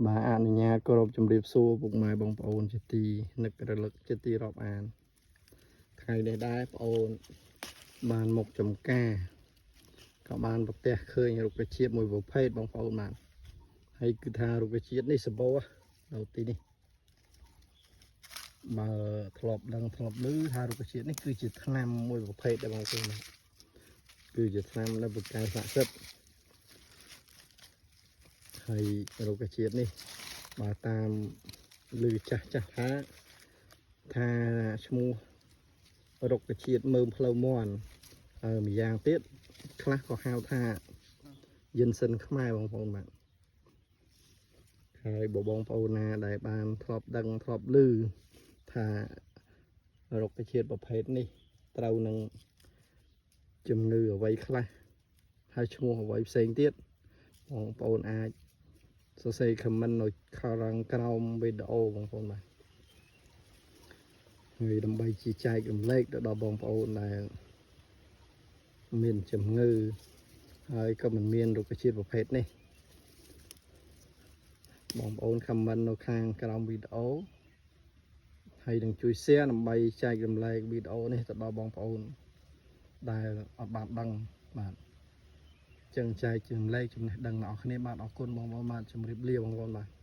បាទអនុញ្ញាតគោរពជម្រាបសួរពុកម៉ែបងប្អូនជាទីនឹករលឹកជាទីរាប់អានថ្ងៃនេះដែរបងអូនបានមកចំការក៏បានប្រទះឃើញរុក្ខជាតិមួយប្រភេទបងប្អូនបាទហើយគឺថារុក្ខជាតិនេះសម្បូរនៅទីនេះបើធ្លាប់ដឹងធ្លាប់ឮថារុក្ខជាតិនេះគឺជាថ្នាំមួយប្រភេទដែរបងប្អូនបាទគឺជាថ្នាំដែលពូកែស័ក្តិសិទ្ធិហើយរុក្ខជាតិនេះ បើតាមឮចាស់ចាស់ថាថាឈ្មោះរុក្ខជាតិមើមផ្លូវមន់ហើយម្យ៉ាងទៀតខ្លះក៏ហៅថាយិនសិនខ្មែរបងប្អូនបាទហើយបើបងប្អូនណាដែលបានធ្លាប់ដឹងធ្លាប់ឮថារុក្ខជាតិប្រភេទនេះត្រូវនឹងជំងឺអ្វីខ្លះហើយឈ្មោះអ្វីផ្សេងទៀតបងប្អូនអាច សរសេរ comment នៅខាងក្រោមវីដេអូបងប្អូនបាទហើយដើម្បីជាចែករំលែកទៅដល់បងប្អូនដែលមានជំងឺហើយក៏មិនមានរុក្ខជាតិប្រភេទនេះបងប្អូន comment នៅខាងក្រោមវីដេអូហើយនឹងជួយ share ដើម្បីចែករំលែកវីដេអូនេះទៅដល់បងប្អូនដែលអត់បានដឹងបាទចឹងចែករំលែកចំណេះដឹងដល់អ្នកគ្នាបាទអរគុណបងប្អូនបាទជម្រាបលាបងប្អូនបាទ។